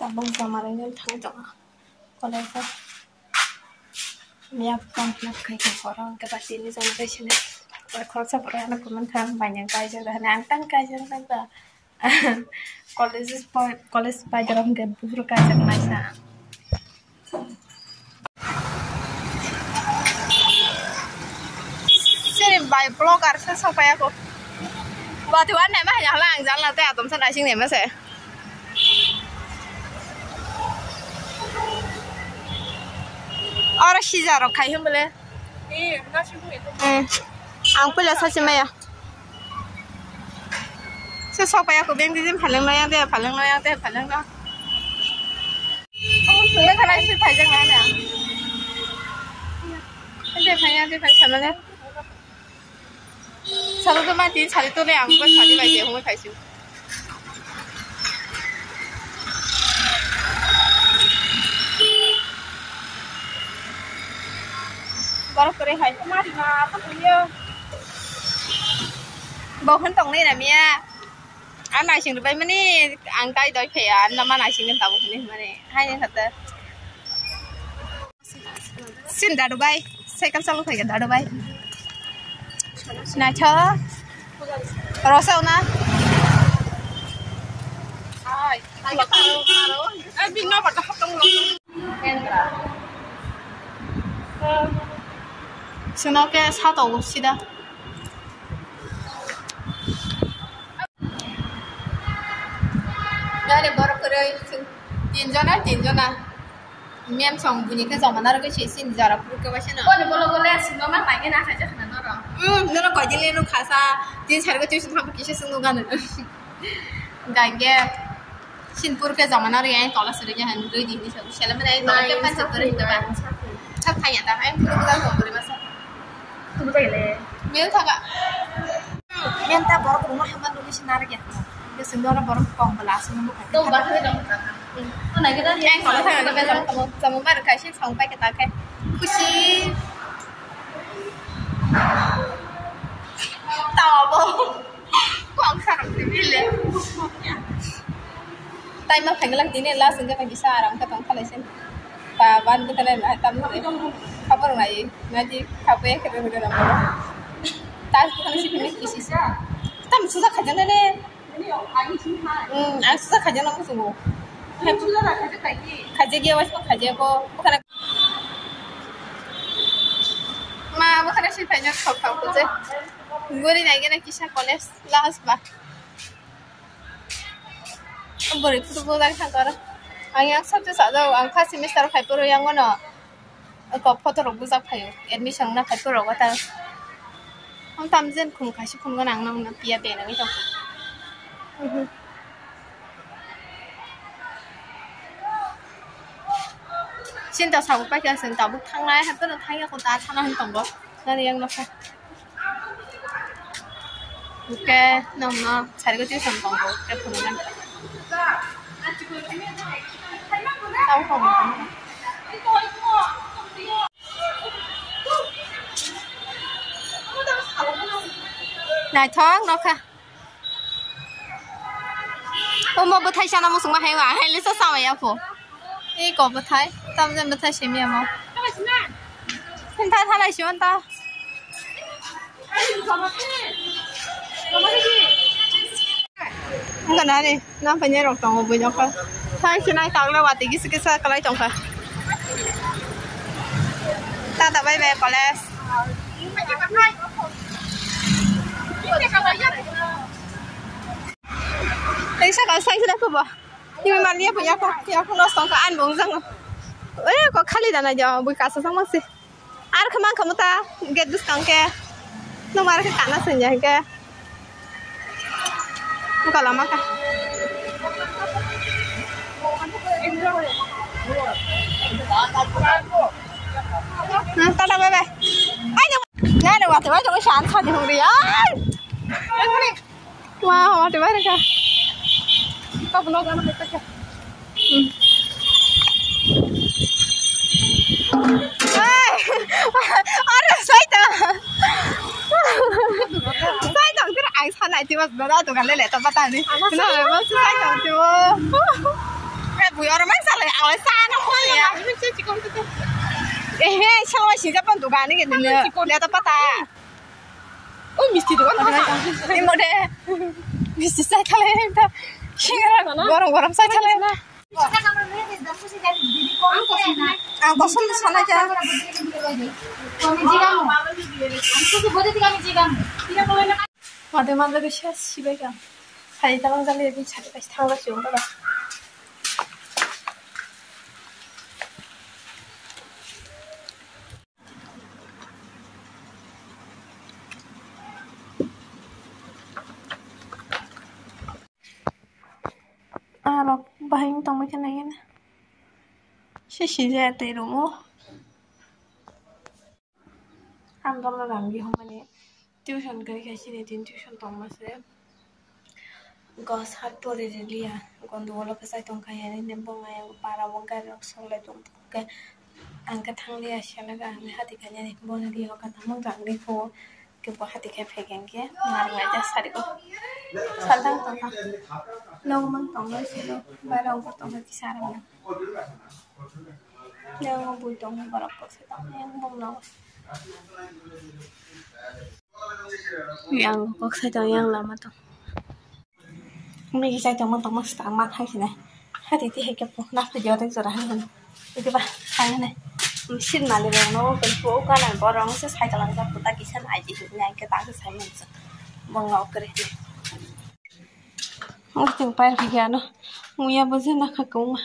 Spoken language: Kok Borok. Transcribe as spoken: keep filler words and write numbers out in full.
Abang sama ringin thang tongo. College o. Miya form fill up khai khe horo hwnkhe ba tini generation ni khoroksa borok ano comment kha ang bainang kaijak da hwnwi ang tang kaijak nang ba college pa college paidoro hwnkhe buphuru kaijak naisa. Sini bai vlogger se sokpaiya ko. Bati wan naima hai hala ang jala te atom se naising naima se. Oro sija rok khai hwn bole. Eh, ang puila sachi maya. Se sokpaiya ko beng di phaleng lo yang de phaleng lo yang de phaleng lo. Beng khala se phaijak na na. De phai yang de phai sama de. Salo to mati sari to le ang ba sari bai je hongoi phaisu. Borok kwrwi hai mari ma to yo. Bo hwn tong nai na miya. Ang naising rwbai mani ang kai doi phaiya, ang ma naising tabuk hinwi mani. Hai ni khata. Sin dadu bai, cycle chalu khai dadu bai. Naitho. Rosao na. Ai, ai, ai, bino bata haptong lo. Sino ke sato sida. Gari borok kwrwi tin jona, tin jona. Mem song bini khe joma narwgwi se sini jara phuru khe waisa no. Boni bolo bole sini ma mai khe na khaja khna noro. Hmm, noro koi dile no khasa, tin sargo tuition thangbo kisa sung no gano. Gaige. Sinpur khe joma narwgwi ang tola siri khe han rwi di hinwi sago. Sele mene tola khe pansa kwrwi hinwi ba. Sak thaya ta, ang phuru khe jang kwrwi masa. Mel thaga. Menta borok ruma hama nugwi se narwk ya. Bwswk norok borok kong bwla aswk nukha. Tong ba thangwi tong. Ang kolo thangwi bejak tamo, tamo bar khai se song pai khe ta khe. Khusi. Tamo bo. Kong sarok se bile. Tai ma phainglak tini last wngkha kisa aram khe tong khalai se. Ba ban bwthalai na tam se. Khapor nai, nai di khape khe rwgwi rwgwi. Tas bwkhano sipini kisi se. Tam susa khajaknai le. Hmm, ang susa khajakna muchungo. Khajakya waisa khajakya ko. Bwkhano. Ma bwkhano siphaina thok thok ko je. Guri nai gana kisa college last ba. Bwrwi photo bo lai thang karo. Ang yang sabject sajak, ang first semester khai poro yang ono. Ko photo rok bujak phaio, admission na khai poro wata. Ang tamjen khum khai si khum gana ang nang na piya be nang ito. Sinta sabu paikha sing tabuk thangnai, hato no thangya ko ta thana hin tongo. Nani yang nokha. Oke, nong no, sari ko tuition tongo, ke phunuknai. Tamo tongo. Naithok nokha. Omo bwthai sana muchungma hai wa, hai lisa sama ya pho. Ei ko bwthai, tamjani bwthai simi amo. Phintha thalai si on ta. Wngkha nani, nang painai rok tongo buino kha. Thai sinai tagle wati kisa kisa kalai tongkha. Tata bye bye college. Tei saka sai sida khubo. Timi maliya punya kha, ya khuno songkha an bong jang. Eh, ko khali dana ja, bui kasa sang masi. Ar khamang khamu ta, gate buskang ke. Nung mar ke kana senya ke. Buka lama ka. Hmm, tata bye bye. Ai, no. Na, na, wate, wate, wate, shan, shan, hungri. Ai. Wow, wate, wate, ka. Ka vlog ano, ka. Hmm. Hey! Are, sai ta. Sai ta, tira, ai, sana, iti mas, bera, tu, kan, le, le, ta, pata, ni. Na, mas, sai ta, tu. Bui oro mang salai, ang lai sana khoi ya. Ehe, salai sini kapan tu gani ke nini. Lihat apa ta? Oh, misti tu kan. Imo de. Misti sai khalai ta. Singa gorong gorong sai khalai. Ang kosong sana kya? Mate mate ke sha sibai ka. Hai talang jali di chati kai thang la siung ba. Arok bahai wng tongmai khe nai gana. Se sijaya twi rwmo. Ang bono rang di hwnmani tuition kwrwi kha chini din tuition tongma se. Go sat pore rwliya, gondogolo kwchai tongkha yani, bongni para o gari rok solai tongkha. Ang khe thangliya, selaga ang hati khainani, bono ri o kha tamo rang di phuo. Kebo hati khai phaikha hwnkhe narwknai ta sari o. Saltang tongkha. Nokmang tongo silo. Bara ungkha tongkha kisa aram nang. Nang bui tongkha borok kok se tongkha yang bong nogo. Yang kok sai tong yang lama tong. Migi sai tongma tongma swtang ma khai sinai. Hati ti hai khe po na video tei jora hai hwn. Iti ba khai hwnai. Sin mali rok no kan po ka na borok se sai kalang jak ta kisa na aji hwnai ke ta sai man sa. Bong no kre. Ung ting pai khe ano. Muya bo je na kha kong.